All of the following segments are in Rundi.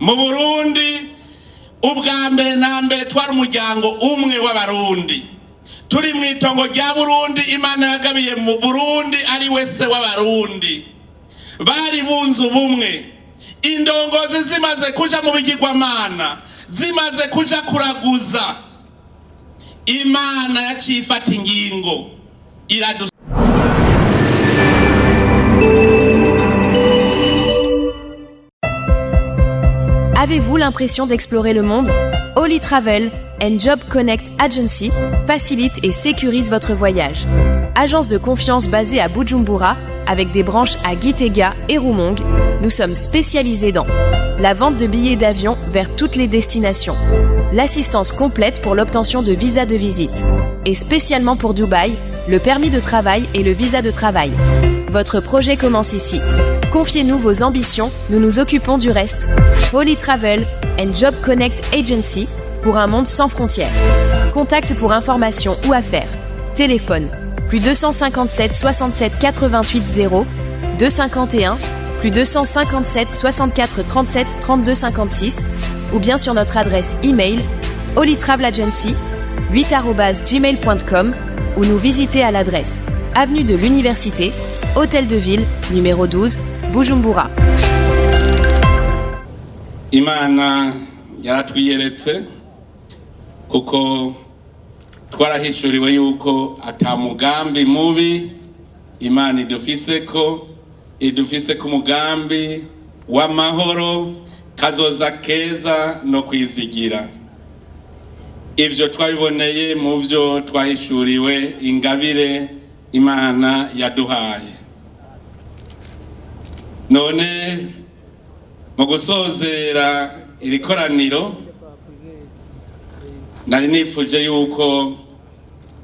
Mu Burundi, ubwa mbere na mbere, twari umuryango umwe w'Abarundi, turi mu itongo rya Burundi. Imana yagabiye mu Burundi, ari wese w'Abarundi bari bunze ubumwe. Indongozi zimaze kuja mu bigirwamana, zimaze kuja kuraguza, Imana yaciye ifata ingingo iradu Avez-vous l'impression d'explorer le monde? Holy Travel and Job Connect Agency facilite et sécurise votre voyage. Agence de confiance basée à Bujumbura, avec des branches à Gitega et Rumonge, nous sommes spécialisés dans la vente de billets d'avion vers toutes les destinations, l'assistance complète pour l'obtention de visas de visite, et spécialement pour Dubaï, le permis de travail et le visa de travail. Votre projet commence ici. Confiez-nous vos ambitions, nous nous occupons du reste. Holy Travel and Job Connect Agency pour un monde sans frontières. Contact pour information ou affaires. Téléphone +257 67 88 0 251 +257 64 37 32 56 ou bien sur notre adresse email holytravelagency 8@gmail.com ou nous visiter à l'adresse avenue de l'Université, Hôtel de Ville, numéro 12, Bujumbura. Imana yaratwiyeretse, kuko twarahishuriwe yuko ata mugambi mubi Imana idufise, ko idufise ko umugambi w'amahoro, kazoza keza no kwizigira. Ivyo twabiboneye mu vyo twahishuriwe, ingabire Imana yaduhaye. None mu gusozera iri koraniro, nari nifuje yuko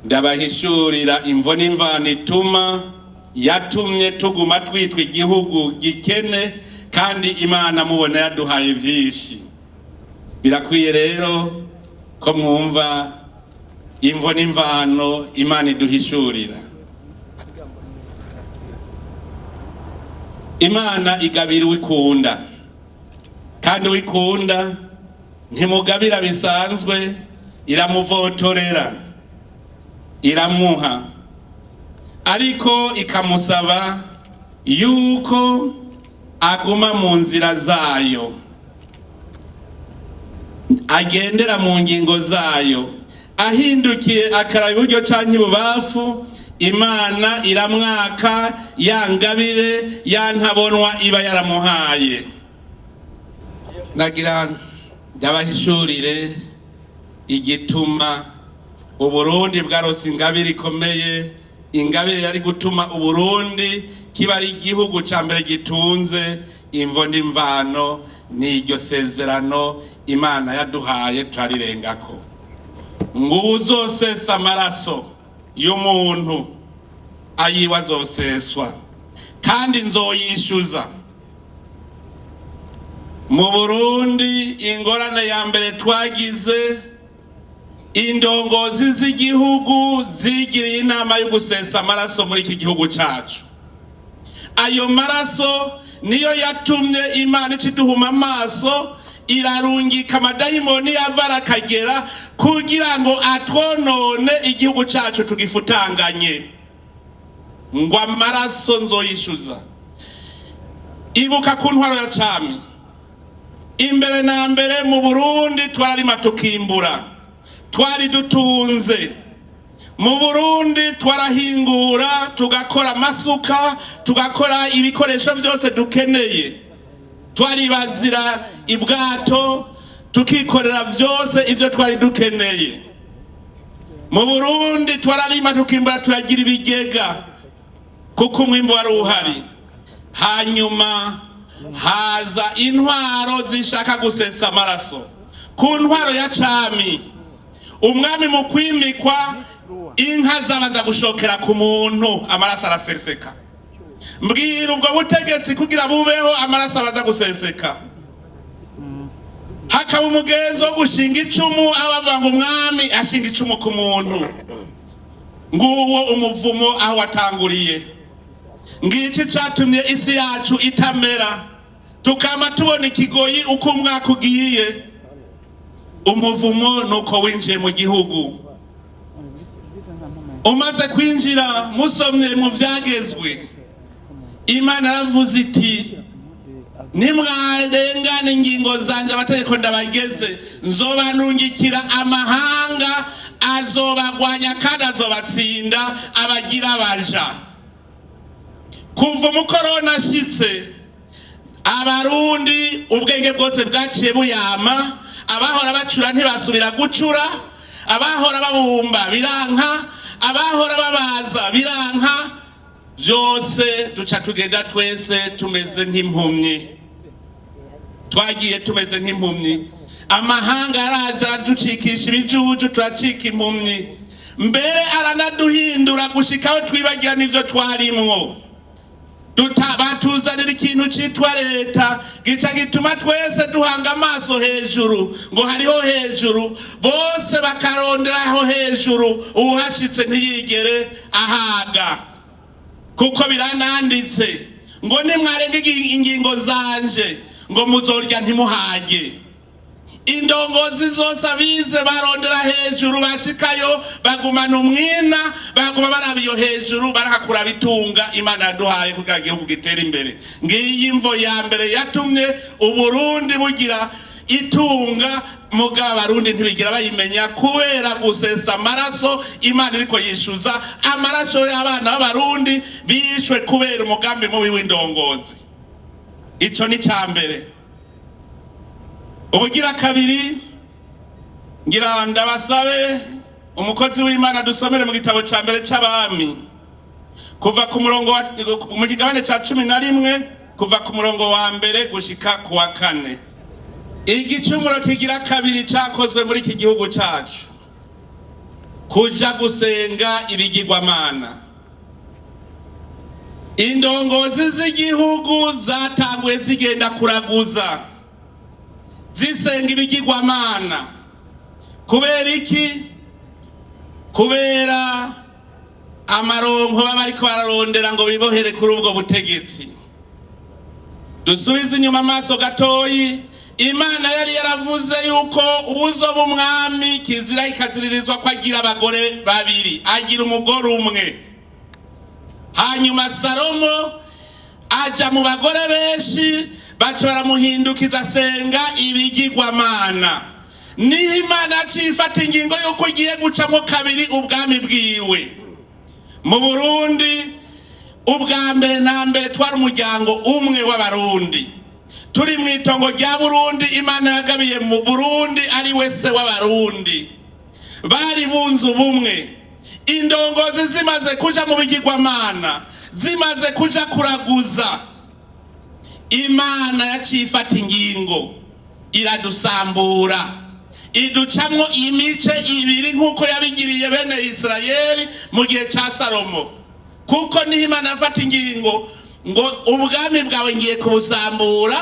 ndabahishurira imvo n'imvano ituma yatumye tuguma twitwa igihugu gikene kandi Imana mubona yaduhaye vyinshi. Birakwiye rero ko mwumva imvo n'imvano Imana iduhishurira. Imana igabira uwikunda, kandi uwikunda ntimugabira bisanzwe, iramuvotorera, iramuha, ariko ikamusaba yuko aguma mu nzira zayo, agendera mu ngingo zayo. Ahindukiye akaraba iburyo canke ibubafu, Imana iramwaka ya ngabire, ya ntabonwa iba yaramuhaye. Nagira ndabahishurire igituma Uburundi bwarose ingabire ikomeye, ingabire yari gutuma Uburundi kiba ari igihugu ca mbere gitunze. Imvo n'imvano n'iryo sezerano Imana yaduhaye turarirengako, ngo uwuzosesa amaraso y'umuntu, ayiwe azoseswa, kandi nzoyishyuza. Mu Burundi, ingorane ya mbere twagize, indongozi z'igihugu zigiriye inama yo gusesa amaraso muri iki gihugu cyacu. Ayo maraso niyo yatumye Imana ikiduhuma amaso, irarungika amadayimoni yava arakagera kugira ngo atwonone, igihugu cyacu tugifutanganye. Ngo amaraso nzoyishyuza. Ibuka ku ntwaro ya cami, imbere na mbere mu Burundi twararima tukimbura, twari dutunze. Mu Burundi twarahingura, tugakora amasuka, tugakora ibikoresho byose dukeneye, twaribazira ibwato, tukikorera byose ibyo twari dukeneye. Mu Burundi twararima tukimbura, turagira ibigega kuko umwimbu wari uhari. Hanyuma haza intwaro zishaka gusesa amaraso. Ku ntwaro ya cami, umwami mu kwimikwa, inka zabanza gushokera ku muntu, amaraso araseseka. Mbwira, ubwo butegetsi kugira bubeho, amaraso abanza guseseka. Hakaba umugenzo wo gushinga icumu, aho bavuga ngo umwami ashinga icumu ku muntu. Nguwo umuvumo aho watanguriye. Ngiki catumye isi yacu itamera. Tukama tubona ikigoyi uko umwaka ugiye. Umuvumo nuko winjiye mu gihugu. Umaze kwinjira, musomye mu Vyagezwe, Imana yaravuze iti: "Nimwarengana ingingo zanje, amategeko ndabageze, nzobanungikira amahanga, azobagwanya kandi azobatsinda, abagira abaja." Kuva umukorona ashitse, Abarundi ubwenge bwose bwaciye buyama. Abahora bacura ntibasubira gucura, abahora babumba biranka, abahora babaza biranka, byose duca tugenda twese tumeze nk'impumyi. Twagiye tumeze nk'impumyi. Amahanga araje araducikisha ibijuju, turacika impumyi. Mbere aranaduhindura gushikaho twibagira n'ivyo twarimwo. Batuzanira ikintu citwa leta, gica gituma twese duhanga amaso hejuru, ngo hariho hejuru, bose bakaronderaho hejuru, uwuhashitse ntiyigere ahaga. Kuko birananditse ngo: "Nimwarenga ingingo zanje," ngo, "muzorya ntimuhage." Indongozi zose, abize barondera hejuru, bashikayo bagumana umwina, baguma baraba iyo hejuru, barahakura bitunga Imana yaduhaye kugira igihugu gitere imbere. Ngiyi imvo ya mbere yatumye Uburundi bugira itunga, mugabo Abarundi ntibigira bayimenya kubera gusesa amaraso. Imana iriko yishuza amaraso y'abana b'Abarundi bishwe kubera umugambi mubi w'indongozi. Ico ni ca mbere. Ubugira kabiri, ngira ndabasabe umukozi w'Imana dusomere mu gitabo ca mbere c'Abami, kuva ku murongo wa, mu kigabane ca 11, kuva ku murongo wa mbere gushika ku wa kane. Igicumuro kigira kabiri cakozwe muri iki gihugu cacu, kuja gusenga ibigirwamana. Indongozi z'igihugu zatanguye zigenda kuraguza, zisenga ibigirwamana. Kubera iki? Kubera amaronko baba bariko bararondera ngo bibohere kuri ubwo butegetsi. Dusubize inyuma amaso gatoyi. Imana yari yaravuze yuko uwuzoba umwami kizira ikaziririzwa ko agira abagore babiri, agira umugore umwe. Hanyuma Salomo aja mu bagore benshi, baca baramuhindukiza asenga ibigirwamana. Niho Imana yaciye ifata ingingo yuko igiye gucamo kabiri ubwami bwiwe. Mu Burundi, ubwa mbere na mbere twari umuryango umwe w'Abarundi, turi mu itongo rya Burundi Imana yagabiye mu Burundi, ari we se w'Abarundi. Bari bunze ubumwe. Indongozi zimaze kuja mu bigirwamana, zimaze kuja kuraguza, Imana yaciye ifata ingingo, iradusambura, iducamwo imice ibiri, nk'uko yabigiriye bene Isirayeli mu gihe ca Salomo. Kuko niho Imana yafata ingingo ngo: "Ubwami bwawe ngiye kubusambura,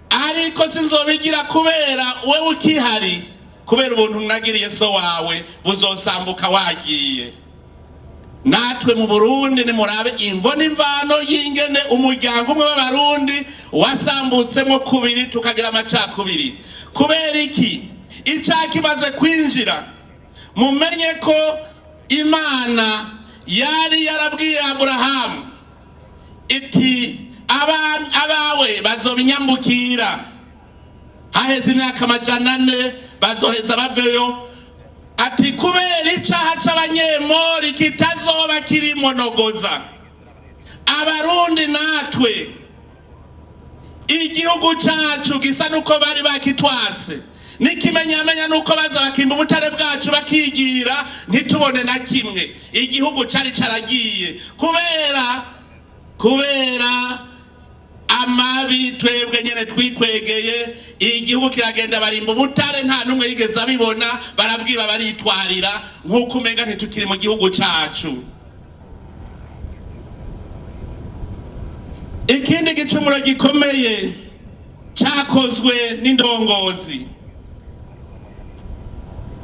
ariko sinzobigira kubera wewe ukihari, kubera ubuntu nagiriye so wawe, buzosambuka wagiye." Natwe mu Burundi, nimurabe imvo n'imvano y'ingene umuryango umwe w'Abarundi wasambutsemo kubiri, tukagira amacakubiri. Kubera iki? Icyaha kimaze kwinjira. Mumenye ko Imana yari yarabwiye Aburahamu iti: "Abawe bazobinyambukira, haheze imyaka 400 bazoheza baveyo." Ati: "Kubera icaha c'Abanyemori kitazoba kirimonogoza." Abarundi natwe igihugu cacu gisa nuko bari bakitwatse, n'ikimenyamenya nuko baza bakimba ubutare bwacu, bakigira ntitubone na kimwe. Igihugu cari caragiye kubera amabi twebwe nyene twikwegeye. Igihugu kiragenda, barimba ubutare, nta n'umwe yigeze abibona, barabwiba, baritwarira, nk'uko umenga ntitukiri mu gihugu cacu. Ikindi gicumuro gikomeye cyakozwe n'indongozi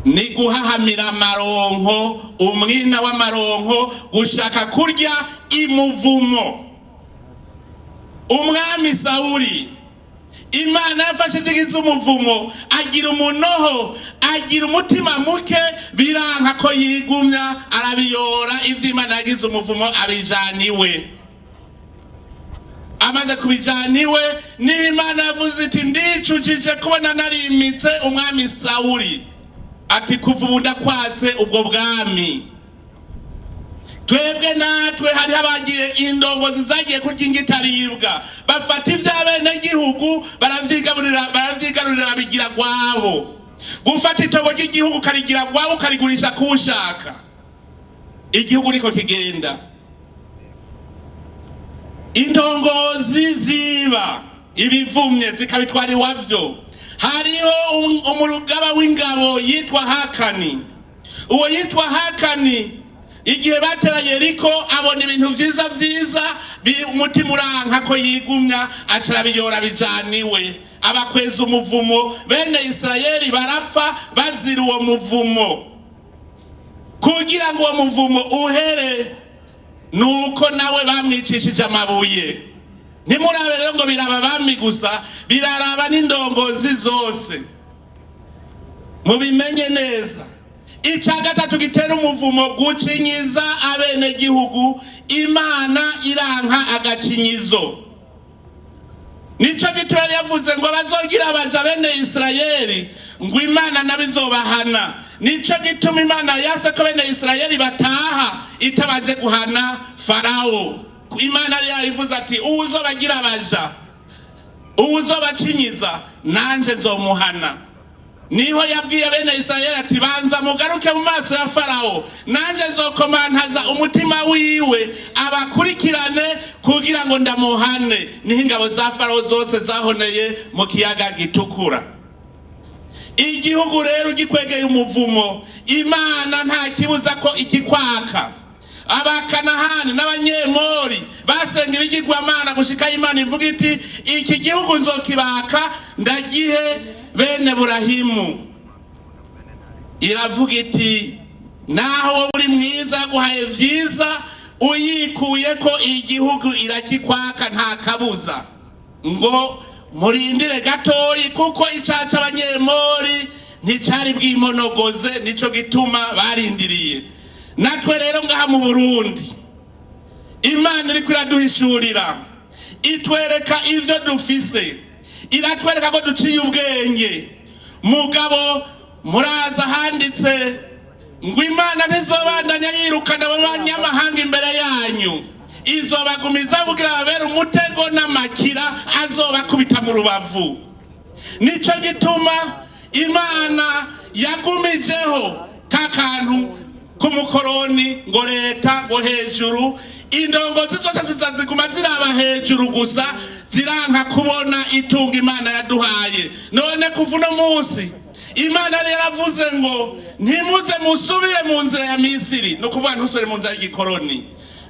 ni guhahamira amaronko, umwina w'amaronko, gushaka kurya imuvumo. Umwami Sawuli Imana yafashe ibyigize umuvumo, agira umunoho, agira umutima muke, biranka ko yigumya, arabiyora ivyo Imana yagize umuvumo, abijana iwe. Amaze kubijana iwe, niho Imana yavuze iti: "Ndicujije kubona narimitse umwami Sawuli." Ati: "Kuva ubu ndakwatse ubwo bwami." Twebwe natwe hariho abagiye, indongozi zagiye kurya ingitaribwa, bafata ivy'abenegihugu baravyigaburira, baravyigarurira, babigira gwabo. Gufata itongo ry'igihugu ukarigira gwabo, ukarigurisha kuwushaka, igihugu niko kigenda. Indongozi ziba ibivumye zikabitwara iwavyo. Hariho umurugaba w'ingabo yitwa Hakani. Uwo yitwa Hakani, igihe batera Yeriko, abona ibintu vyiza vyiza, umutima uranka ko yigumya, aca arabiyora, bijana iwe, abakweza umuvumo. Bene Isirayeli barapfa bazira uwo muvumo. Kugira ngo uwo muvumo uhere, nuko nawe bamwicishije amabuye. Ntimurabe rero ngo biraba abami gusa, biraraba n'indongozi zose, mubimenye neza. Icya gatatu gitera umuvumo: gucinyiza abenegihugu. Imana iranka agacinyizo. Nico gituma yari yavuze ngo abazogira abaja bene Isirayeli, ngo Imana nabo izobahana. Nico gituma Imana yase ko bene Isirayeli bataha itabanje guhana Farawo. Imana yari yabivuze ati: "Uwuzobagira abaja, uwuzobacinyiza, nanje nzomuhana." Niho yabwiye bene Isirayeli ati: "Banza mugaruke mu maso ya Farawo, nanje nzokomantaza umutima wiwe abakurikirane kugira ngo ndamuhane." Niho ingabo za Farawo zose zahoneye mu Kiyaga Gitukura. Igihugu rero gikwegeye umuvumo, Imana nta kibuza ko ikikwaka. Abakanahani n'Abanyemori basenga ibigirwamana gushika Imana ivuga iti: "Iki gihugu nzokibaka ndagihe bene Burahimu." Iravuga iti: "Naho wowe uri mwiza, yaguhaye vyiza, uyikuye ko igihugu irakikwaka, nta kabuza." Ngo murindire gatoyi, kuko icaca Abanyemori nticari bwimonogoze, nico gituma barindiriye. Natwe rero ngaha mu Burundi, Imana iriko iraduhishurira, itwereka ivyo dufise, iratwereka ko duciye ubwenge. Mugabo muraza handitse ngo Imana ntizobandanya yirukana abanyamahanga imbere yanyu, izobagumiza kugira babere umutego n'amakira azobakubita mu rubavu. Nico gituma Imana yagumijeho ka kantu k'umukoroni, ngo leta, ngo hejuru. Indongozi zose ziza ziguma ziraba hejuru gusa, ziranka kubona itunga Imana yaduhaye. None kuva uno munsi, Imana yari yaravuze ngo ntimuze musubire mu nzira ya Misiri, ni ukuvuga ntusubire mu nzira y'igikoroni.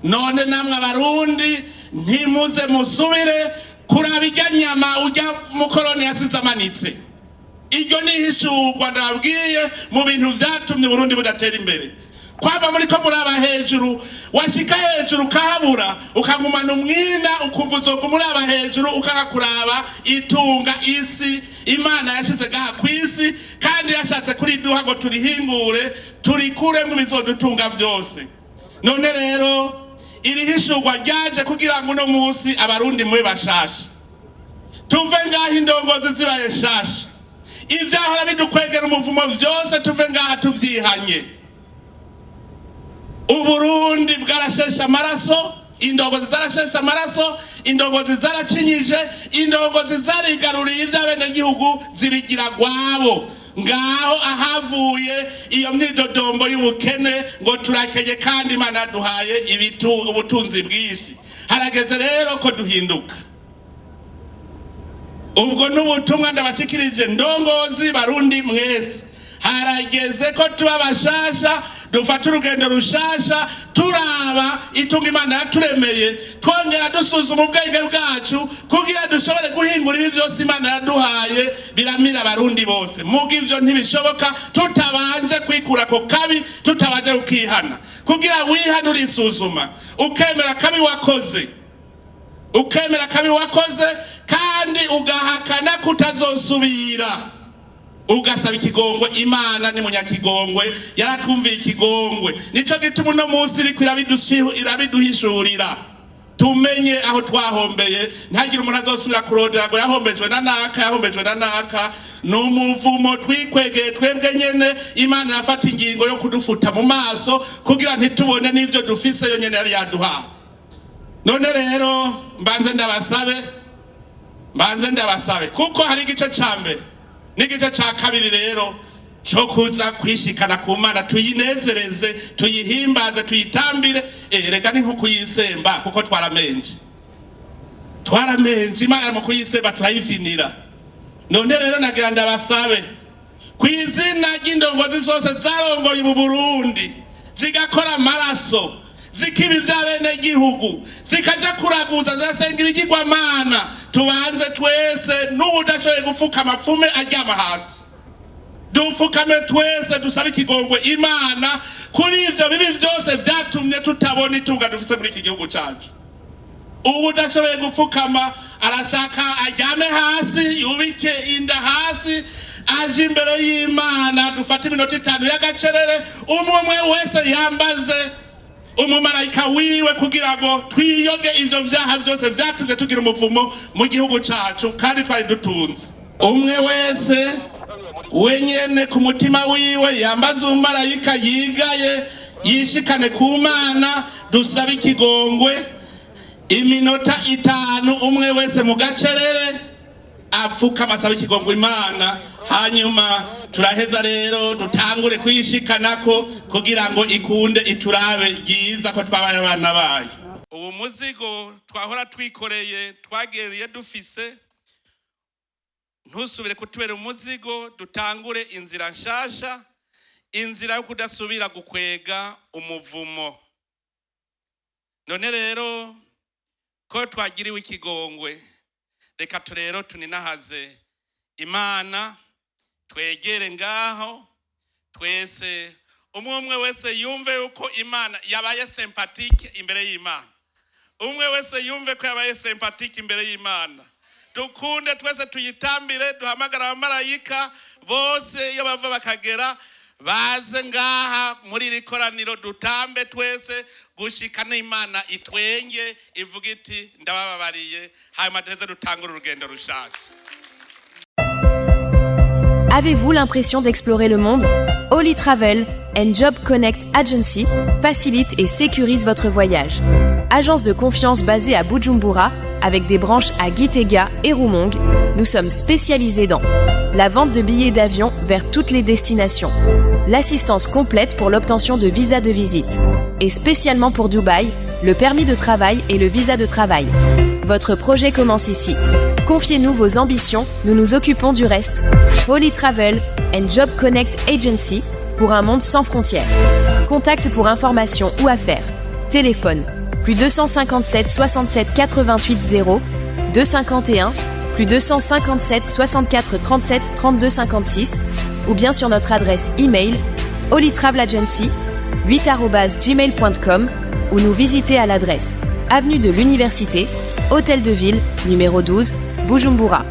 None namwe Abarundi, ntimuze musubire kuraba irya nyama ujya mukoroni yasize amanitse. Iryo ni ihishurwa ndababwiye mu bintu vyatumye Burundi budatera imbere. Kwaba muri ko muraba hejuru, washika hejuru ukahabura, ukagumana umwina, ukumva uzoguma uraba hejuru, ukanga kuraba itunga isi Imana yashize gaha ku isi, kandi yashatse kuriduha ngo turihingure, turikuremo ibizodutunga vyose. None rero iri hishurwa ryaje kugira ngo uno munsi Abarundi mube bashasha, tuve ngaho indongozi zibaye shasha, ivyahora bidukwegera umuvumo vyose tuve ngaha tuvyihanye. Uburundi bwarasheshe amaraso, indongozi zarasheshe amaraso, indongozi zaracinyije, indongozi zarigaruriye ivy'abenegihugu zibigira gwabo. Ngaho ahavuye iyo myidodombo y'ubukene ngo turakenye, kandi Imana yaduhaye ubutunzi bwinshi. Harageze rero ko duhinduka. Ubwo n'ubutumwa ndabashikirije, ndongozi Barundi mwese. Harageze ko tuba bashasha, dufata urugendo rushasha, turaba itunga Imana yaturemeye, twongera dusuzuma ubwenge bwacu kugira dushobore guhingura ibi byose Imana yaduhaye biramira Abarundi bose. Muga ivyo ntibishoboka tutabanje kwikura ko kabi, tutabanje kukihana. Kugira wihane, urisuzuma, ukemera kabi wakoze, ukemera kabi wakoze kandi. Kandi ugahakana kutazosubira, ugasaba ikigongwe. Imana ni munyakigongwe, yaratwumviye ikigongwe. Nico gituma uno munsi iriko irabiduhishurira, tumenye aho twahombeye. Ntagire umuntu azosubira kurondera ngo yahombejwe na naka, yahombejwe na naka. Ni umuvumo twikwegeye twebwe nyene. Imana yafata ingingo yo kudufuta mu maso kugira ntitubone n'ivyo dufise yo nyene yari yaduhaye. None rero mbanze ndabasabe, mbanze ndabasabe, kuko hari igice ca mbere n'igice ca kabiri rero cyo kuza kwishikana ku Mana, tuyinezereze, tuyihimbaze, tuyitambire. Reka ni nko kuyisemba, kuko twaramenje, twaramenje. Imana mu kuyisemba turayivyinira. None rero nagira ndabasabe ku izina ry'indongozi zose zarongoye ubu Burundi, zigakora amaraso, zikiba ivya bene gihugu, zikaja kuraguza, zirasenga ibigirwamana, tubanze twese, n'uwudashoboye gupfuka amapfume aryama hasi, dupfukame twese, dusabe ikigongwe Imana kuri ivyo bibi vyose vyatumye tutabona itunga dufise muri iki gihugu cacu. Ubu udashoboye gupfukama arashaka aryame hasi, yubike inda hasi, aje imbere y'Imana. Dufate iminota 5 y'agacerere, umwe umwe wese yambaze umumarayika wiwe kugira ngo twiyoge ivyo vyaha vyose vyatumye tugira umuvumo mu gihugu cacu kandi twari dutunze. Umwe wese wenyene ku mutima wiwe yambaze umumarayika, yigaye, yishikane ku Mana, dusabe ikigongwe. Iminota 5, umwe wese mu gacerere apfukama asaba ikigongwe Imana. Hanyuma turaheza rero dutangure kuyishikanako kugira ngo ikunde iturabe ryiza ko twabaye abana bayo. Uwo muzigo twahora twikoreye, twagereye dufise, ntusubire kutubera umuzigo. Dutangure inzira nshasha, inzira yo kudasubira gukwega umuvumo. None rero ko twagiriwe ikigongwe, reka turero tuninahaze Imana, twegere ngaho twese, umwe umwe wese yumve yuko Imana yabaye sympathique imbere y'Imana. Umwe wese yumve ko yabaye sympathique imbere y'Imana. Dukunde twese tuyitambire, duhamagara abamarayika bose iyo bava bakagera, baze ngaha muri iri koraniro, dutambe twese gushika n'Imana itwenge, ivuga iti ndabababariye. Hanyuma duheze dutangure urugendo rushasha. Avez-vous l'impression d'explorer le monde? Holy Travel and Job Connect Agency facilite et sécurise votre voyage. Agence de confiance basée à Bujumbura, avec des branches à Gitega et Rumonge, nous sommes spécialisés dans la vente de billets d'avion vers toutes les destinations, l'assistance complète pour l'obtention de visas de visite, et spécialement pour Dubaï, le permis de travail et le visa de travail. Votre projet commence ici. Confiez-nous vos ambitions, nous nous occupons du reste. Holy Travel and Job Connect Agency pour un monde sans frontières. Contact pour information ou affaires. Téléphone plus 257 67 88 0 251 plus 257 64 37 32 56 ou bien sur notre adresse email holytravelagency8@gmail.com ou nous visiter à l'adresse avenue de l'Université, Hôtel de Ville, numéro 12, Bujumbura.